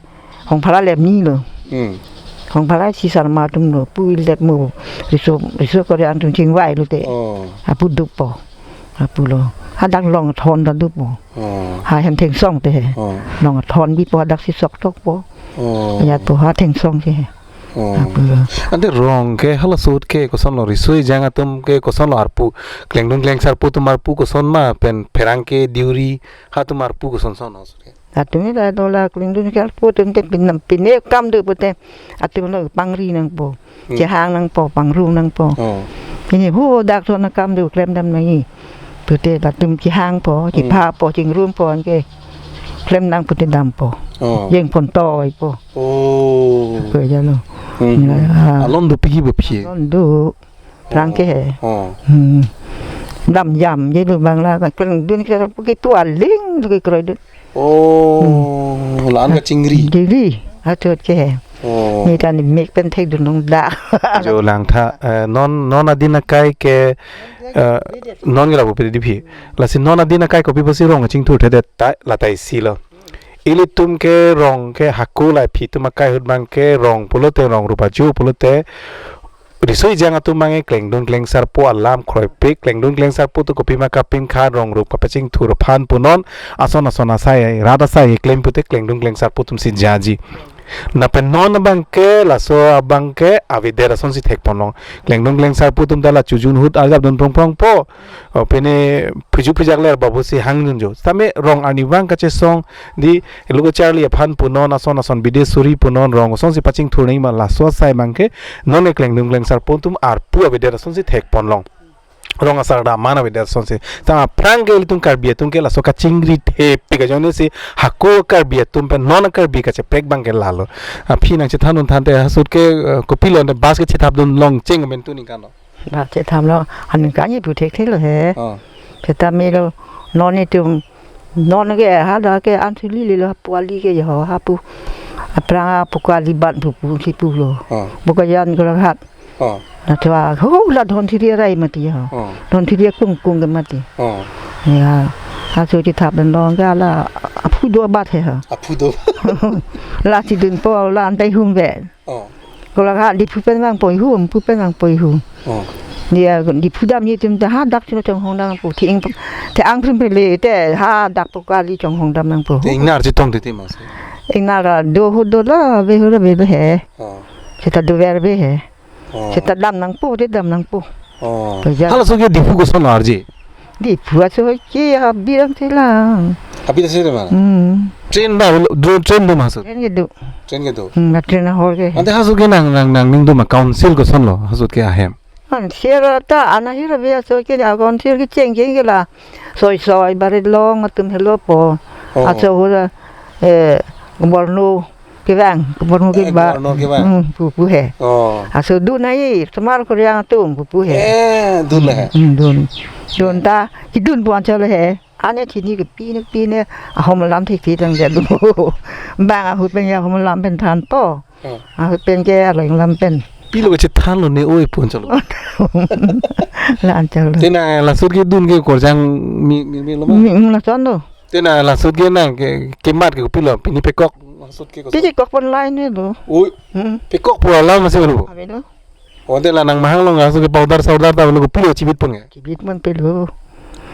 Hongphara lep ni lo. Hmm. Hongphara si Sarma atum lo, pu lep mo. Riso, riso kore atum chingvai lo te. Oh. Apu dopo. Apu lo. Hadak Longthon ta dopo. Oh. Ha hem thengsong te he. Oh. Longthon bipo hadak si sok tokpo. Oh. Ajat po ha thengsong te he. Oh. Apu lo. Ante rong ke halaso ahut ke kosonlo, riso ejang atum ke kosonlo arpu? Klengdun klengsarpo atum arpu koson ma pen pherangke diuri ha atum arpu koson son lo ahut ke? Atum ila dola klengdun klengsarpo atum te pin, pine kam do pute atum lo pangri nangpo. Hmm. Chehang nangpo, pangrum nangpo. Oh. Pine hu dak so na kam do klemdam nangji. Pute latum chehangpo, hmm, chephapo, chingrumpo anke. Klem nang pute dampo. Oh. Jeng pon toipo. Oh. Ko jalo. Hmm. Ila, ah. Alon do phi bo phi? Alon do. Pherangke he. Oh. Hmm. Dam jam je do bang la, klengdun ke pu ke tu aling do ke kroidun. Oh, hmm, la-an kachingri. Chingri, atot ke he. Oh. Ne ta ne mek pen thekdun nong da. Jo lang tha, eh, non, non adin akai ke, eh, non ke lapu pedi phi. Lasi non adin akai kopi pusi rong chingthurthedet ta, la ta isi lo. Ilitum ke rong ke hako la phi atum akai ahut abang ke rong pulote rong rup ajo pulote riso ejang atum abang ke klengdun klengsarpo alam kroipik, klengdun klengsarpo atum kopima kapinkha rong rup kapachingthur aphan punon, ason ason asai, rat asai keklem pute klengdun klengsarpo atumsi jaji. Lapen non abang ke, laso abang ke avedet asonsi thekponlong. Klengdun klengsarpo atum ta la chojun ahut arjapdun prongprongpo. O, pine phiju phijak ler babu si hangdun jo. Tame rong arnivang kachesong di, luko charli aphan punon, ason ason bide suri punon, rong asonsi pachingthur nangji ma, laso asai abang ke non ke klengdun klengsarpo atum arpu avedet asonsi thekponlong. Rong asar daman avedet asonsi. Ta aphrang ke ilitum Karbi atum ke laso kachingri thepik ajoine si hako Karbi atum pen non Karbi kacheprek abang ke lalo. Aphi nang chethandun thante haso ahut ke, eh, kopilo ante bus ke chethapdun long cheng komantu ningkan lo? Bus chethaplo, aningkan ni pu thekthe lo he. Oh. Seta melo non netum, non ke hadak ke ansuli lelo, hapu ali ke jo hapu. Aphrang apuka libat pupu si pulo. Oh. Bokajan Golaghat. Oh. Latua ho la Dhonthiri arai mati ha. Oh. Dhonthiri kung kung ke mati. Oh. Ya. Aso chithap dan long ke ala aphu do bat he ha. Aphu do. La chidunpo la antai hum ve. Oh. Golaghat Diphu pen vangpo ihum, Diphu pen vangpo ihum. Oh. Dia Diphu damji atum ta hadak chino chonghong dampo. Thing te angthum pele te hadak po kali chonghong dam nangpo. Te ingnar chetong te te mas. Ingnar do ho do la ve ho la ve he. Oh. Seta do ver ve he. Oh. Seta dam nangpo, te dam nangpo. Oh. Paja. Halaso ke Diphu koson arje? Diphu aso ke abirang selang. Abi ta sih mana? Hmm. Train ba, do train do masuk. Train ke do. Train ke do. Hmm, na train ahor ke. Ante haso ke nang nang nangning do ma council koson lo, haso ke ahem. An sera ta ana hira be aso ke na council ke cheng cheng ke la. Soi soi barit long atum helo po. Oh. Aso hura, eh, Borno kevang, Borno Eh, kevang. Borno kevang. Hmm, pupu he. Oh. Aso dun ai, semar Korea atum pupu he. Eh, dun le he. Hmm, dun. Dun ta, kidun puan chalo he. Ane chini ke pine pine, ahom lam thik thik tang jadu. Bang ahut pen ya ahom lam pen than to. Oh. Ahut pen ke aleng lam pen. Pilo ke chethan lo ne oi pun chalo. La an chalo. Tena lasut ke dun ke korjang mi mi mi lo ma. Mi, mi la chon do. Tena lasut ke nang ke kemat ke pilo pini pekok lasut ke kosong. Piji kok pon lai ne lo. Ui. Hmm. Pekok pura lam masih lo. Abi lo. Oh, tena nang mahang lo ngasuk ke powder saudar ta lo pilo chibit pon ke. Chibit pon pilo.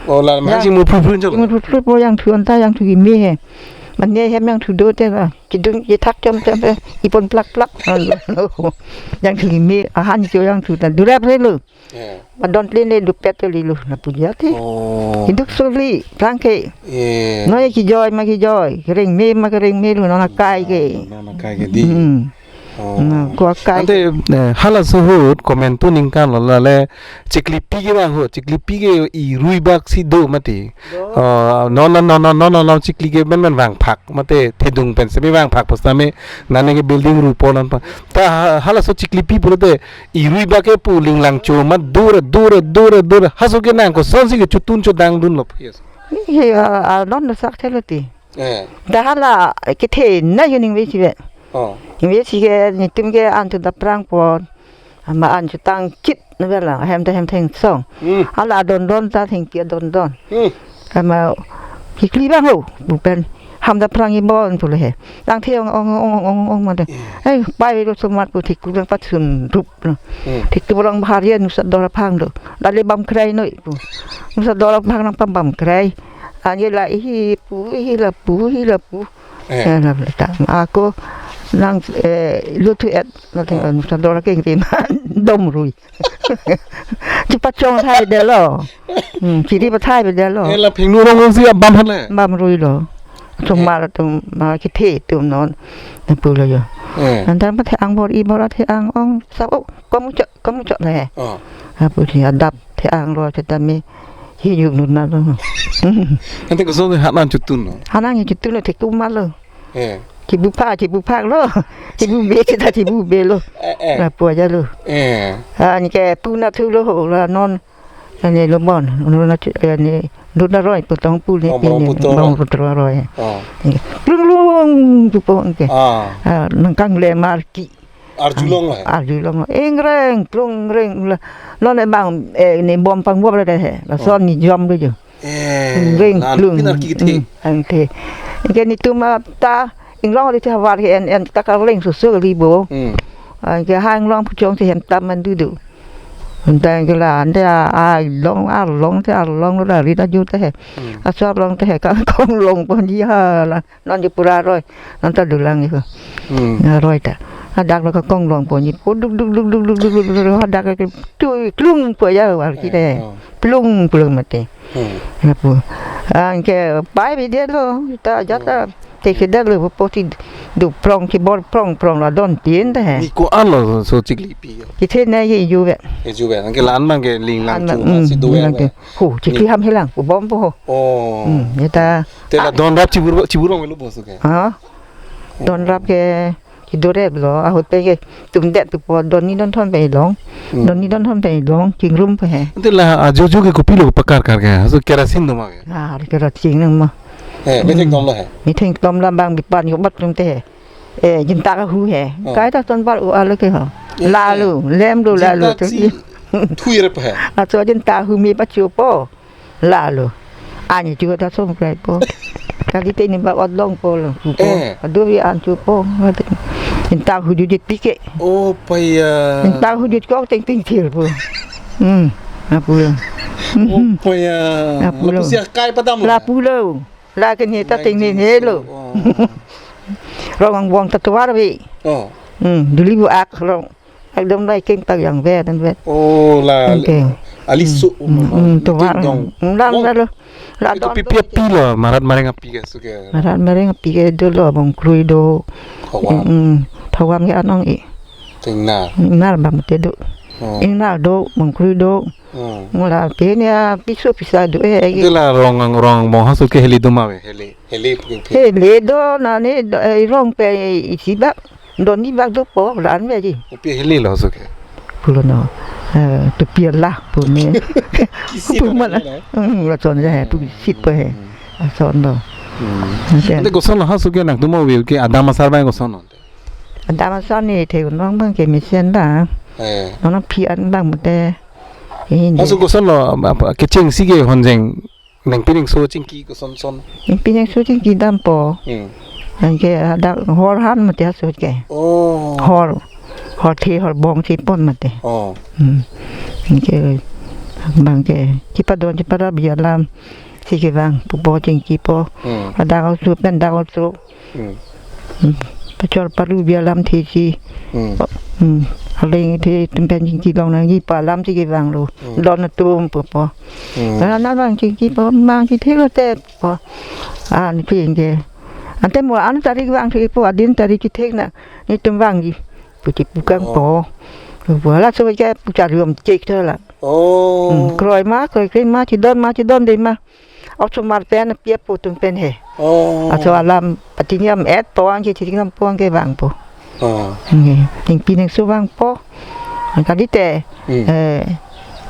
Oh, la mahang Ya. Si mu phu phu chalo. Mu phu phu po yang thu anta yang thu kimi he. Mane hem yang thu do te la. Kidung kithak chom chom pe. Ipon plak plak. Yang thu kimi ahan cho yang thu ta. Durap re lo. Yeah. Adon plin le dupet to lilo na puja te. Oh. Hinduk suli prang ke. Yeah. Noi kijoi ma kijoi, kereng me ma kereng me lo na kai ke. Ah, na kai ke di. Hmm. Oh. Na ko kai. Ante, eh, halaso ahut komantu ningkan lo la le chiklipi ke bang ahut, chiklipi ke irui bak si do mati. Do. Oh, non non non non non non chikli ke ben ben vangphak mate thedung pen semi vangphak pusitame nane ke building rupo non pa. Ta ha- halaso chiklipi pulote irui bak ke pu linglang cho ma dur dur dur dur. Haso ke nang kosonsi ke chutun chodang dunlo. Yes. Ni he a a non do sak thelo ti. Eh. Dah hala kethe na yuning ve si ve. Oh. Ve si ke nitum ke an tu daprang pon. Ama an chutang chit na vela hem ta hem thengsong. Hmm. Hala don don ta thengpi don don. Hmm. Ama chikli bang ho bupen. Ham daprang ibon pulo he. Tang the ong ong ong ong ong ma de. Hmm. Eh, pai lo somat pu thik kulang patsun rup lo. Hmm. Thik tu borong bahar ya nusa dora phang do. Dali bam krai noi pu. Nusa dora phang nang pam bam krai. Anye la ihi pu, ihi la pu, ihi la pu. Eh. Eh, la ta. Ako nang, eh, lu thu et na theng, eh, nusa dora keng tin. Dom rui. Chipachong thai de lo. Hmm, chiri pathai de lo. Eh, la phingnu rong si bam han le. Bam rui lo. Tum Eh. Mar tum mar kethe tum non. Na pulo yo. Eh. Anta pathe ang bor i bor athe ang ong sa o kom cho kom cho le. Oh. Apu si adap the ang lo sitame hi yuk nun na lo. Ante koson hanan chutun lo. Hanan chutun lo the kum ma lo. Eh. Chibu pha, chibu pha lo. Chibu be, chita chibu be lo. Eh, eh. La pu aja lo. Eh. Ani ke pu na thu lo ho la non. Ani lo bon. Lo na chu- ani lo na roi pu tong pu ni Oh, pi ni. Bang putro roi. Bang putro roi. Oh. Plung lung tu po ke. Ah. Ah, nang kang le mar ki. Arjulong la. Arjulong. Eng reng, plung reng la. Non e bang eh ni bom pang bom la de he. La Oh. Son ni jom ke jo. Eh, ring lan plung. Pinar ki kethe. Hmm, ang the. Ke nitum ta inglong ri cha war ke en en ta ka ring su su ri bo. Hmm. Ang ke hang long puchong the hem tam man du du. Ang ta ke la ang ta a long a long te a long lo da ri ta ju te he. Hmm. A sor long te he ka kong long pon ji ha la. Non ji pura roi. Non ta dulang ji ko. Hmm. Na roi ta. Hadak lo ka kong long pon ji. Ko duk duk duk duk duk duk duk duk hadak ke tu klung ko ya war ki te. Eh, oh. Plung plung mate. Hmm. Lapu. Ang ke pai bi de lo, ta ja ta. Hmm. Te ke de lo po ti du prong ti bor prong prong la don tin de he. Ni ko an lo so chiklipi. Ki the na ye ju ve. Ye ju ve. Ang ke lan mang ke ling lang An chu mang, ma si mm, du ling ve lang ve. Ke. Ho, chikli Ni- ham helang, ko bom po ho. Oh. Hmm, ye ta. Te la don rap chibur chibur ong lo bo so ke. Ha? Don rap ke Ki do rep lo, ahut pen ke tum det tu po, don ni don thom pen long. Hmm. Don ni don thom pen long, chingrum pen he. Ante la ajojo ke kopilo pakar kar ke, so kerosene do ma ke? Ah, kerosene nang ma. Eh, metheng tom lo he. Metheng tom la bang bipan yo bat tum te he. Eh, jinta hu he. Oh. Kaita ton bar u alo ke ho. Eh, lalo, eh. Lem do lalo. Jinta to si thui rep he. Aso jinta hu me pachopo. Lalo. Ani juga ta som krai po. Kali te ni ba odlong po lo. Hu po. Eh. Adu wi an chopo. Jinta hu jujit pike. Oh, paya. Jinta hu jujit kok ting ting thir po. Hmm. Apulo. Oh, paya. Apulo. Lapusi akai padam lo. Lapulo. La ke ni ta ting ni ne lo. Oh. Rong angbong ta tovar ave. Oh. Hmm, duli bu ak rong. Ekdom lai keng tak yang vet dan vet. Oh, la. Oke. Ali su. Hmm, hmm, tovar. Dong. Hmm, lang. Wong. La lo. La itu don pipi do api ke. Lo, marat mareng api ke suke. Marat mareng api ke do lo, bongkrui do. Thawang. Hmm, thawang ke anong i. Tingnar. Ingnar bang te do. Oh. Ingnar do, bongkrui do. Hmm. Mula pini ya piso pisa do eh. Ante la rong ang rong angbong hasu ke heli duma ve, heli, heli pu ke. Heli do na ni do, eh, rong pe isi bak, don ni bak do po, la an ve ji. Pi heli lo hasu ke. Pulo no. Eh, tu pia lah pu ni. Isi pu mana? Hmm, la chon ja he, pu sit po he. Hmm. La chon do. Hmm. Oke. Ante koson lo hasu ke nangtum ave ke adam asar bang koson lo. Adam asar ni the unong bang ke mesen bang. Eh. Nonang phi an bang mate. Ini. Hasu koson lo, apa, kecheng si ke honjeng nangpi nangso chingki koson son. Nangpi nangso chingki dampo. Hmm. Anke ada hor han mate hasu ke. Oh. Hor. Hor the hor bong si pon mate. Oh. Hmm. Anke bang ke. Chipadon chiparap alam. Si kevang pupo chingki po. Hmm. Adang osu pen dang osu. Hmm. Hmm. Pachor paru bi alamthe si. Hmm. Hmm. Aleng the tum pen chingki long nangji pa alam si kevang lo. Hmm. Don atum pupo. Hmm. Nana bang chingki po, bang chingki lo te po. An ping ke. Ante mo an tarik vangthe po, adin tarik chithek na. Netum vangji. Pu chipukang po. Oh. Pu laso ke pu chariom chek tho la. Oh. Hmm, kroi ma, kroi kre ma, chidon ma, chidonde ma. Osomar pen api apo atum pen he. Oh. Aso alam patingam et po, ang chitingam po, ang ke vangpo. Oh. Nge, nangpi nangso vangpo. Ang kali te, hmm, eh,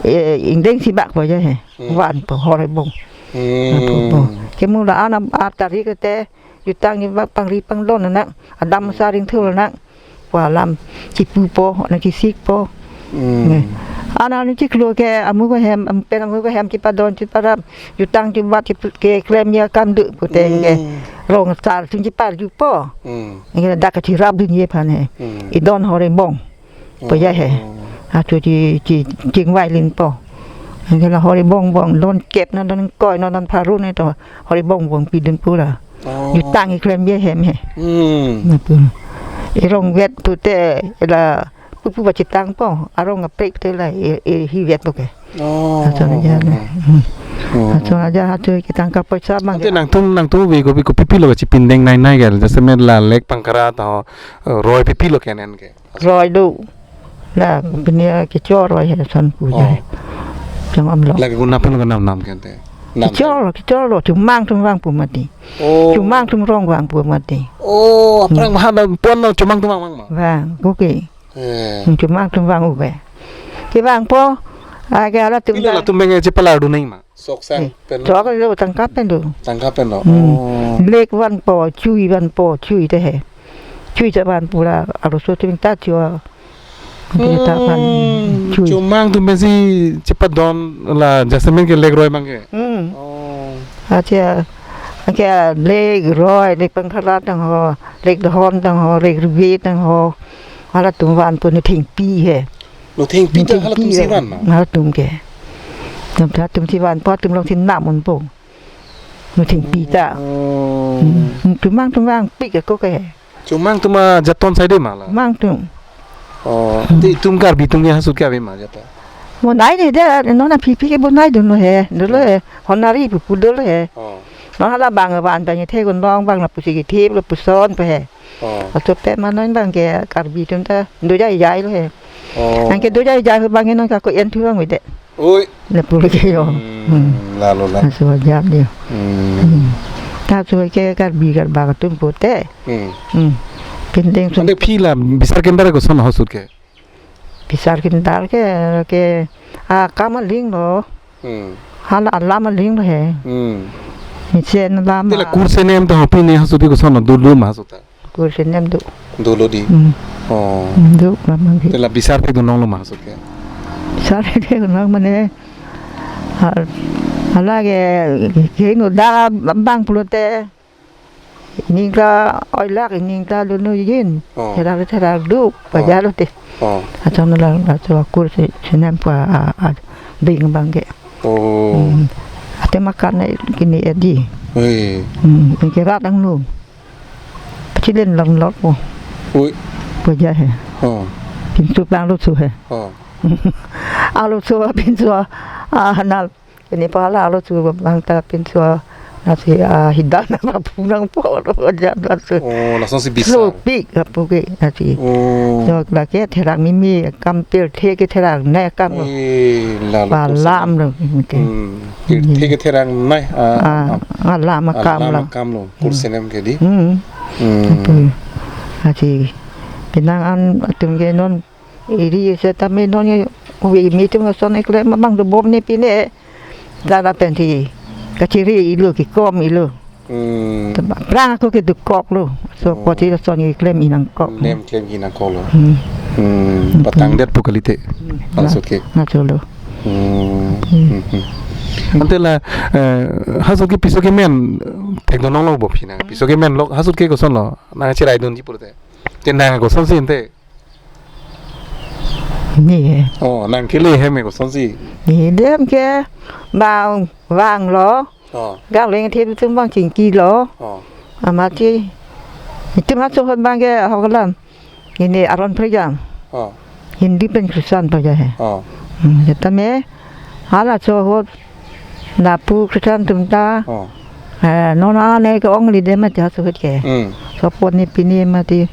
eh, ingdeng si bak po ja he. Hmm. Vanpo, hor bong. Hmm. Vanpo po. Ke mula anam ar tarik te, jutang ni vak pangri pangdon anak, adam, hmm, saring thul anak. Pu alam chipupo, nangchisikpo. Hmm. Nge. Ana ni chiklo ke amu ko hem, am pen amu ko hem chipadon chiparap, jutang chibat chip ke klem ya kam du puteng ke. Hmm. Rong sar sing chiparjupo. Hmm. Nge dak kachirap dun ye phan he. Hmm. Idon hor bong. Pu ja he. Hmm. Achu chi, chi, chingvai linpo. Nge la hor bong bong, don kep na don koi na don pharu ne to. Hor bong bong pidun pura. Oh. Jutang iklem ye hem he. Hmm. Napu. Irong vet tu te la pupu ba chitang po. Arong aprek te la i, i hi vet po ke. Oh. Ason aja na. Hmm. Oh. Ason aja hatu kitang ka poisa bang. Ante nangtum, nangtum ave kopi, kopi pilo chipindeng nai nai gel. Jasemet la lek pangkara ta ho, eh, roi pipi lo kenen ke. Roi do. La, punya kechor roi he son pu ja. Oh. Jang amlo. Lagi guna pen guna nam kente. Nam. Kechor lo, kechor lo, chomang atum vangpo mati. Oh. Chomang atum rong vangpo mati. Oh, aphrang, hmm, maha da pon lo chomang atum vang ma. Vang, oke. Eh. Hmm, chomang atum vang uve. Kevangpo, ake halatum. Pilo da latum beng chepalar dun nai ma. Sok sang, eh, pen. Sok lo tangka pen do. Tangka pen do. Hmm. Oh. Lek vanpo, chui vanpo, chui te he. Chui ta van pura, arloso te ta chui. Te ta van, hmm, chui. Chomang atum pensi chipadon la jasemet ke lek roi bang ke. Hmm. Oh. Acha, acha lek roi, lek pangkhalat tang ho, lek dohon tang ho, lek rubi tang ho. Halatum vanpo, ne thengpi he. Lo thengpi ta halatum si van ma? Halatum ke. Tum ta tum si vanpo, tum long si nam unpo. Lo thengpi ta. Oh. Hmm. Chomang atum vangpik ako ke. Chomang atum ajat ton saide ma la? Chomang atum. Oh, hmm, ante itum Karbi atum ke hasu ke ave ma jat ta? Bonai ne de, non aphi phi ke bonai dun lo he. Dolo he. Honari pu pu dolo he. Oh. Non hala bang van bang the gun long bang lapusi kithip lapuson pe he. Oh. Aso pe ma non bang ke Karbi atum ta do jai jai lo he. Oh. Anke do jai jai ho bang non ka ko en thu bang de. Oi. Lapu lo ke yo. Hmm, hmm, lalo la. Aso jam de. Hmm. Hmm. Ta so ke Karbi Karbak atum pute. Hmm. Hmm. Pindeng sun. Ante phi la bisar kendar koson hasu ke? Bisar kendar ke, ke, ah, kam aling lo. Hmm. Hala alam aling lo he. Hmm. Mesen alam. Te la kurse nem ta ho pine hasu te koson dulu ma hasu ta. Kur sinem do. Dolo di. Hmm. Oh. Hmm, do, mama ke. Te la bisar thekdun longlo ma ahut ke? Bisar thekdun long mane, ha, hala ke, ke no da bang pulote. Ning ta oilak, ning ta lunu yin. Oh. Therak therak do, oh, bajar lo te. Oh. Ason la, ason kur si, sinem pa, a, a, ding bang ke. Oh. Hmm. Ate makan na kini edi. Oi. Hmm, ini ke rat angno. Pachilin lang lok po. Ui. Bajar he. Oh. Pintu plang lo su he. Oh. Alo su, pintu, ah, na, ini pa hala alo su bang ta pintu, ah, nasi, ah, hidan na pa punang po lo bajar lo su. Oh, langsung si bisa. Lo pik, apa ke, nasi. Oh. So, lake therak mimi, kam pirthe ke therak ne kam. Eh, lalu. Palam lo, mungkin. Hmm. Pirthe ke therak ne, ah, ah, ah, alam akam alam lo. Akam lo. Kur sinem ke di. Hmm. Hmm. Apo. Aji. Penang an atum ke non iri setame non ye uwe mi atum ason eklem abang dobom ne pine. Dara penti. Kachiri ilo kikom ilo. Hmm. Tebak prang ako ke dukok lo. So, oh, poti ason eklem inangkok. Klem klem inangkok lo. Hmm. Hmm. Apo. Patang det pu kalite. Hmm. Ahut ke. Ngacho lo. Hmm. Hmm. Hmm, hmm. Ante la, eh, ahut ke piso kemen, thekdun longlo bo phi na. Piso kemen lo, ahut ke koson lo. Nangcheraidunji pulote. Te nang kosonsi ante? Ne. Oh, nang kele hem kosonsi? Ne dem ke bang vanglo. Oh. Galing the tum bang chingkilo. Oh. Amat si. Itum ahut bang ke ahok alam. Ini aron pherjam. Oh. Hindu pen Kristan paja he. Oh. Hmm, setame hala ahut lapu Kristan atum ta. Oh. Eh, non ane ke ong li dem ta ahut ke. Hmm. Sopon ni pini mati.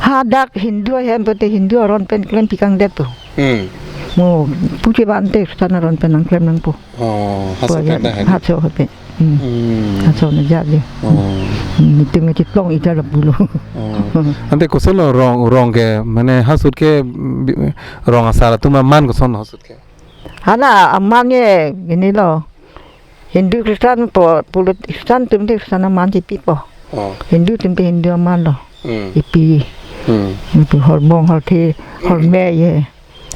Hadak Hindu ahem pute Hindu aron pen klem pikang det tu. Hmm. Mo puche bante Kristan aron pen nangklem nangpo. Oh, ahut pen dah, ahut pen. Hmm. Hmm. Ahut na jadi. Oh. Hmm, itum nge chitlong ita la pulo. Oh. Ante koson lo rong, rong ke, mane ahut ke, bi-, rong asar atum aman koson lo ahut ke? Hala aman ye, ini lo. Hindu Kristan po, pulut Kristan atum te Kristan aman chipi po. Oh. Hindu atum te Hindu aman lo. Hmm. Ipi. Hmm. Ipi horbong horthe, horme ye.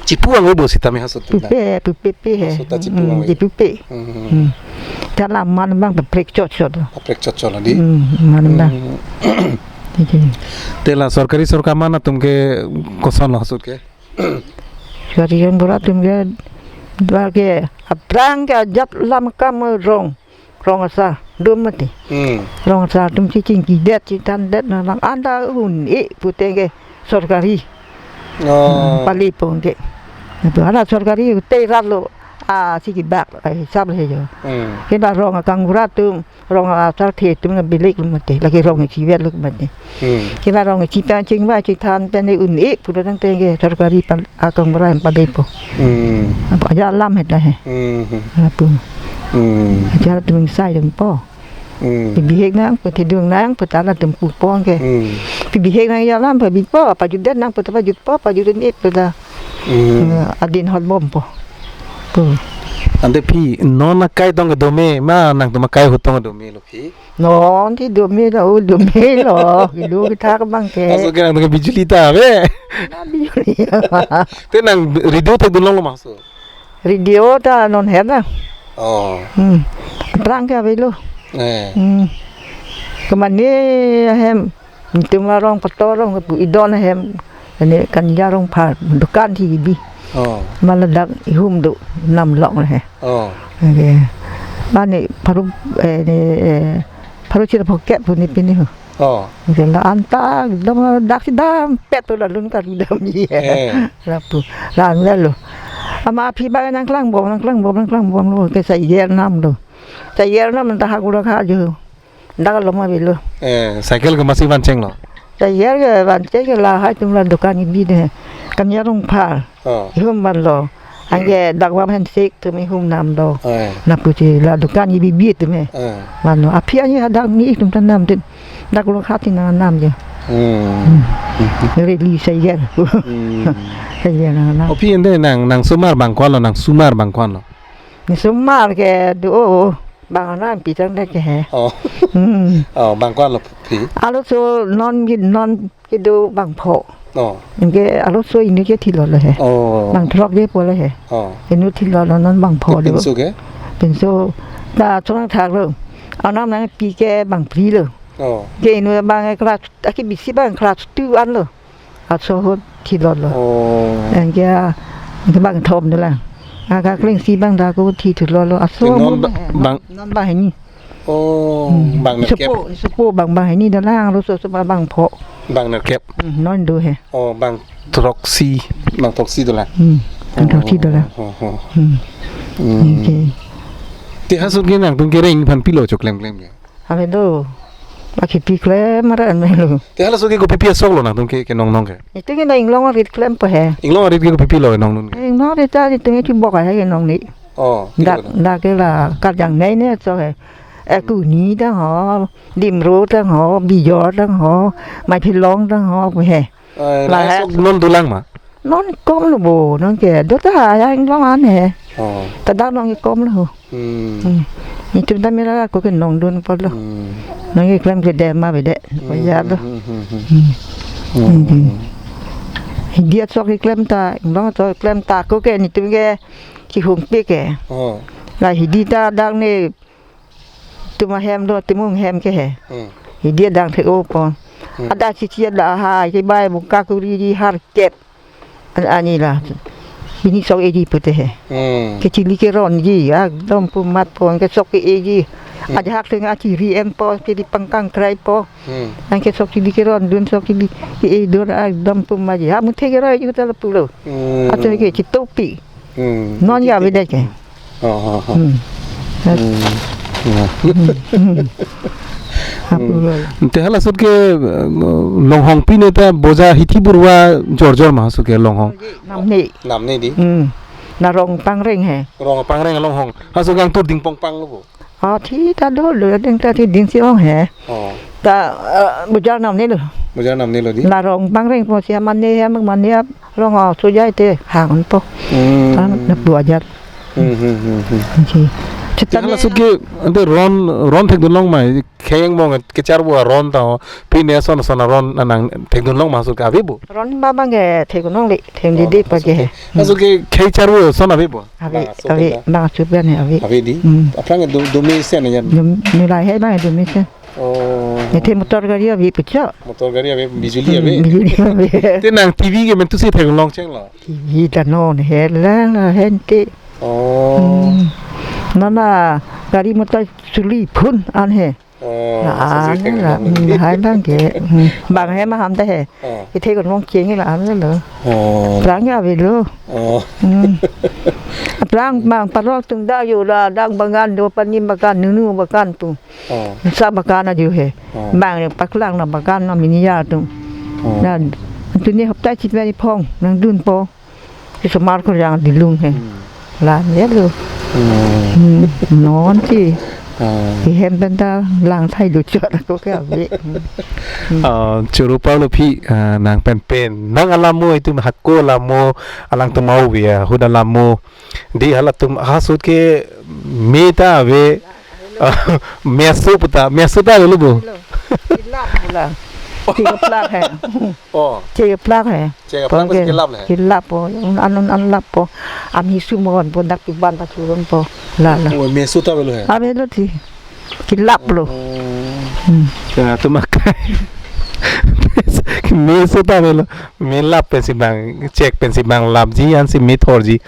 Chipu ang bo sitame ahut ta. Pupe, pupe pe he. Ahut ta chipu ang. Hmm, chipu pe. Hmm. Hmm. Chala aman bang paprek chot chot. Paprek chot chot di. Hmm, aman bang. Hmm. Iti. Te la sorkari sorkar aman atum ke koson lo ahut ke? Sorkari sorkar atum ke dua ke aphrang ke ajat lam kam rong. Rong asar, dum mati. Hmm. Rong asar atum si chingki det, si than det, na lang anta un-e pute ke sorkari. Oh. Hmm, pali pon ke. Itu hala sorkari te rat lo, ah, si kibak, ah, hisab le jo. Hmm. Ke ba rong akang urat atum, rong asar the atum na bilik lo mati, lake rong chivet lo mati. Hmm. Ke ba rong chitan chingba chithan pen un-e pulo tangte ke sorkari pan akang urat pali po. Hmm. Apa aja alam heta he. Hmm. Apo. Hmm. Ajar atum sai dun po. Hmm. Pi bihek nang, pi thedung nang, pi tala atum pu pon ke. Hmm. Pi bihek nang ya alam, pi bipo, pajut det nang, pi ta pajut po, pajut ni pi ta. Hmm. Eh, adin hot bom po. Po. Ante phi, non akai tong kedo me, ma nangtum akai ahut tong kedo me lo phi? Non ti dome lo, dome lo. Kilu kita ke bang ke. Ahut ke nangtum ke bijuli ta ave? Na bijuli. Te nang radio thekdun longlo ma ahut? Radio ta non her na. Oh. Hmm. Aphrang ke avelo. Eh. Hmm. Kemane ahem. Itum arong pator rong pu idon ahem. Ini kan jarong pha dukan si bi. Oh. Ma ladak ihum do nam long le he. Oh. Oke. Mane paru, eh, ini, eh, paru chira pocket pu ni pini ho. Oh. Oke, la anta dam dak si dam pet tu la lun ka dam ye. Eh. Lapu. La an lo. Ama aphi ba nangklang bom, nangklang bom, nangklang bom lo. Ke sa yer nam lo. Sa yer nam ta ha gula kha jo. Dak lo ma bilo. Eh, cycle ke masi van chenglo? Sa yer ke van cheng ke lahai atum la dukan ibi de. Kan ya rong phar. Oh. Ihum vanlo. Anke dak vam hen sik atum ihum nam do. Eh. Lapu si la dukan ibi bi atum he. Eh. Vanlo. Aphi ani hadak ni atum ta nam tin. Dak lo kha tin nang nam je. Hmm. Hmm. Reli sa yer. Hmm. Sa yer nang nam. O phi ante nang, nang sumar bang ko-an lo, nang sumar bang ko-an lo? Ni sumar ke do. Bang anam pitang dak ke he. Oh. Hmm. Oh, bang ko-an lo phi? Arloso non ke, non kedo bang pho. Oh. Anke arloso inut ke thilot lo he. Oh. Bang throk kepo lo he. Oh. Inut thilot lo, non bang pho. Ke do. Pinso ke? Pinso ta chonang thak lo. Anam nangpi ke bang phli lo. Oh. Ke inut bang class, aki bisi bang class two an lo. Arloso ahut thilot lo. Oh. Anke, anke bang thom dolang. Aka klengsi bang dak ko thi thilot lo. Arloso. Te non ahut ba-, he. Bang, non bang hini. Oh, hmm. Bang nerkep. Sopo, sopo bang, bang hini dolang, arloso sopo bang pho. Bang nerkep. Hmm, non do he. Oh, bang throksi, bang throksi dolang. Hmm, bang throksi dolang. Oh, oh, oh. Hmm. Hmm. Anke. Te ha ahut ke nangtum kereng aphan pilo choklemklem ke? Ave do. Baki pi klem aran me lo. Te hala ahut ke kopi pi asok lo nangtum ke, kenong nong ke? Itum ke na inglong arit klempo he. Inglong arit ke kopi pi lo kenong nong ke? Inglong arit ta itum ke chibok ahe kenong ni. Oh, dak, dak ke la Karjang nei ne so he. Ekuni tang ho, Dimro tang ho, Bijor tang ho, Maithilong tang ho, pu he. Eh, la lahai he. Asok non dolang ma? Non kom lo bo, non ke. Do ta ha, ya inglong an he. Oh. Ta dak non ke kom lo. Hmm. Hmm. Itum ta mera ko kenong dun apot lo. Hmm. Non ke klem ke dem ma bede. Hmm, ko ya lo. Hmm, hmm, hmm, hmm. Hmm. Hmm. Hmm. Hidi asok keklem ta, inglong asok keklem ta ko ke itum ke kihungpi ke. Oh. La hidi ta dak ne itum ahem do, itum ahem ke he. Hmm. Hidi adang the-o po. Hmm. Ada chichi ada ha, ke bai bungka kuri di har kep. An-, ani la. Bini sok eji pute he. Hmm. Ke chili ke ron ji, ekdom pu mat po, ke sok ke eji. Hmm. Ajahak teng achiri em po, ke di pangkang krai po. Hmm. Anke sok chili ke ron dun, sok chili ke e dun, ekdom pu mat ji. Ha muthe ke roi ju ta la pulo. Hmm. Atum ke chitopi. Hmm. Non ya bede ke. Oh, oh, oh. Hmm. Hmm. Hmm. Hmm. Hmm. Haplo. Te hala ahut ke, eh, longhong pine ta boja hithi burwa jor jor ma ahut ke longhong? Namne. Namne di? Hmm. Na rong pangreng he. Rong pangreng longhong. Ahut ke angtur ding pong pang lo bo? Oh, thi ta do lo, ding ta thi ding si ong he. Oh. Ta, eh, boja namne lo. Boja namne lo di? Na rong pangreng po si mane he, mane rong o so jai te hang po. Hmm. Ta na boja. Hmm, hmm, hmm, hmm. Ji. Te hala ahut ke, ante ron, ron thekdun long ma, kheng mong kecharvo aron ta ho, pine ason ason aron nang thekdun long ma ahut ke ave bo? Ron ba bang ke thekdun longle, thekdun di di pa ke. Ahut ke khei charvo ason ave bo? Ave, bang ahut ave, ta. Bang ahut pen ave. Ave di? Hmm. Aphrang do, do mesen ya? Do, nulai he bang do mesen. Oh. Ne the motor gari ave pucho. Motor gari ave, bijuli ave. Hmm, bijuli ave. Te nang T V ke mentu si theklong chenglo? T V ta non he lang la hente. Oh. Hmm. Nana gari motor suli phun an he. Oh, la suli an phun la, an. Hmm, hai bang ke. Hmm. Bang he ma ham ta he. Oh. Ithe kon mong cheng la an lo. Oh. Aphrang ke ave lo. Oh. Hmm. Aphrang bang parok atum dak yo la, dak bagan do, pani bagan, nunu bagan atum. Oh. Sa bagan ajo he. Oh. Bang paklang na bagan na mini ya atum. Oh. Na tuni hapta chit mani phong nangdun po. Isomar ko yang dilung he. Hmm. La ne lo. Hmm. Hmm. Non si. Ah. Ihem pen ta lang thai do chot ko ke ave. Hmm. Ah, choro palo phi, ah, nang pen pen. Nang alam mo itum hako alam mo alangtum ave ya, ahut alam mo. Di halatum ahut ke me ta ave, ah, meso puta, meso ta ave lo bo. Hello. Kilap pula. Chekeplak he. Oh. Chekeplak he. Chekeplak. Pon ke kilap le. Kilap po. An an an lap po. Ami sumon po dak piban ta churon po. La la. Oh, meso ta ave lo he. Ave lo ti. Kilap lo. Oh. Hmm. Ya, atum akai. Meso ta ave lo. Me lap pensi bang, chek pensi bang lapji ansi me thorji.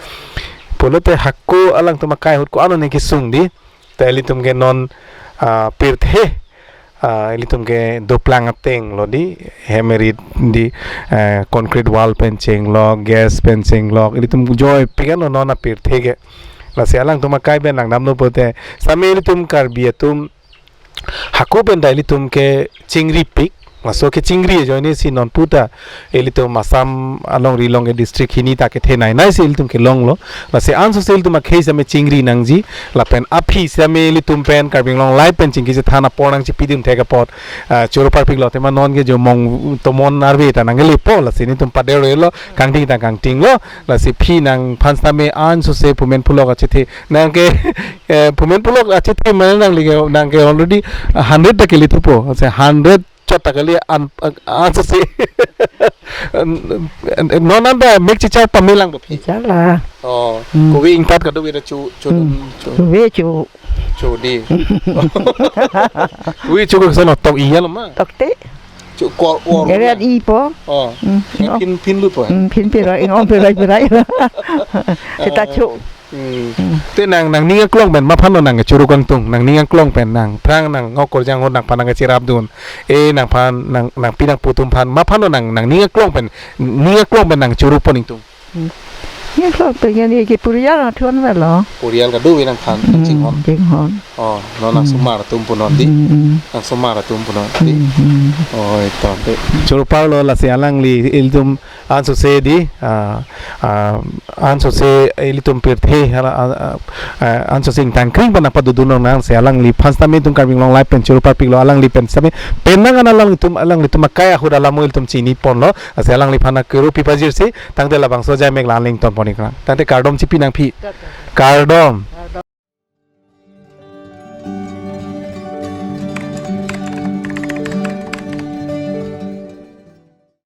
Pulote hako alangtum akai ahut ko-an ne kesung di. Te ilitum ke non, ah, pirthe, ah, ilitum ke doplang ateng lo di, hem erit di, eh, concrete wall pen chenglok, gas pen chenglok, ilitum joipik an lo non apirthe ke. Lasi alangtum akai pen nangdamlo pote, same ilitum Karbi atum hako pen ta ilitum ke chingripik, Laso kechingri ajoine si non puta ilitum Assam alongri along ke district hini ta kethenei nei si ilitum kelonglo. Lasi ansose ilitum akhei sitame chingri nangji, lapen aphi sitame ilitum pen Karbi Anglong Live pen chingki chethan apor nangchipidun thek apot, ah, choro parpiklo, tema non ke jo mong tomon arve ta nangkelepo, lasi nelitum pader-elo, kangting ta kangtinglo. Lasi aphi nangphan sitame ansose phumen pulok achethe nangke, eh, phumen pulok achethe mane nangli ke, nangke already hundred ta kele thupo, se hundred chot ta kele an, an, ansose. Non anta mek chichar pamelangpo aphi. Chichar la. Oh, Hmm. Kove ingpat kadokave ta cho, cho, Hmm. Cho. Kove cho. Cho dei. Kove cho ko seno tok iya lo ma. Tokte. Cho kor or. Eret ipo. Oh. Hmm. Phin, phinlupo. Hmm, phin pira, ing-ong pira pira. Seta cho. Hmm. Hmm. Te nang, nangning aklong pen maphan lo nangkechoro kangtung, nangning aklong pen nangphrang nang ngok korjang hot nangphan nangkechirapdun. Eh, nangphan nang, nangpi nangpo atum aphan maphan lo nang, nangning aklong pen, ning aklong pen nangchoro pon ingtung. Hmm. Ning aklong pen ke ne ke purial athon velo. Purial kadokave nangphan Hmm, chinghon. Chinghon. Oh, non Hmm. Nangsomar atum punon dei. Hmm, hmm. Nangsomar atum punon dei. Hmm, hmm. Oh, ito dei. Choro parlo, lasi alangli ilitum ansose dei, ah, ah, ansose ilitum pirthe hala, ah, ah, ah, ansose ingtangkring pen nangpadodun nang, si alangliphan sitame itum Karbi Anglong Live pen choro parpiklo, alangli pen sitame penang an alanglitum, alanglitum akai ahut alam ilitum chini ponlo, lasi alangliphan akero pipajirsi tangte labangso ajai mek la-an le ington pon iklang. Tangte kardom chipi nang aphi. Kardom.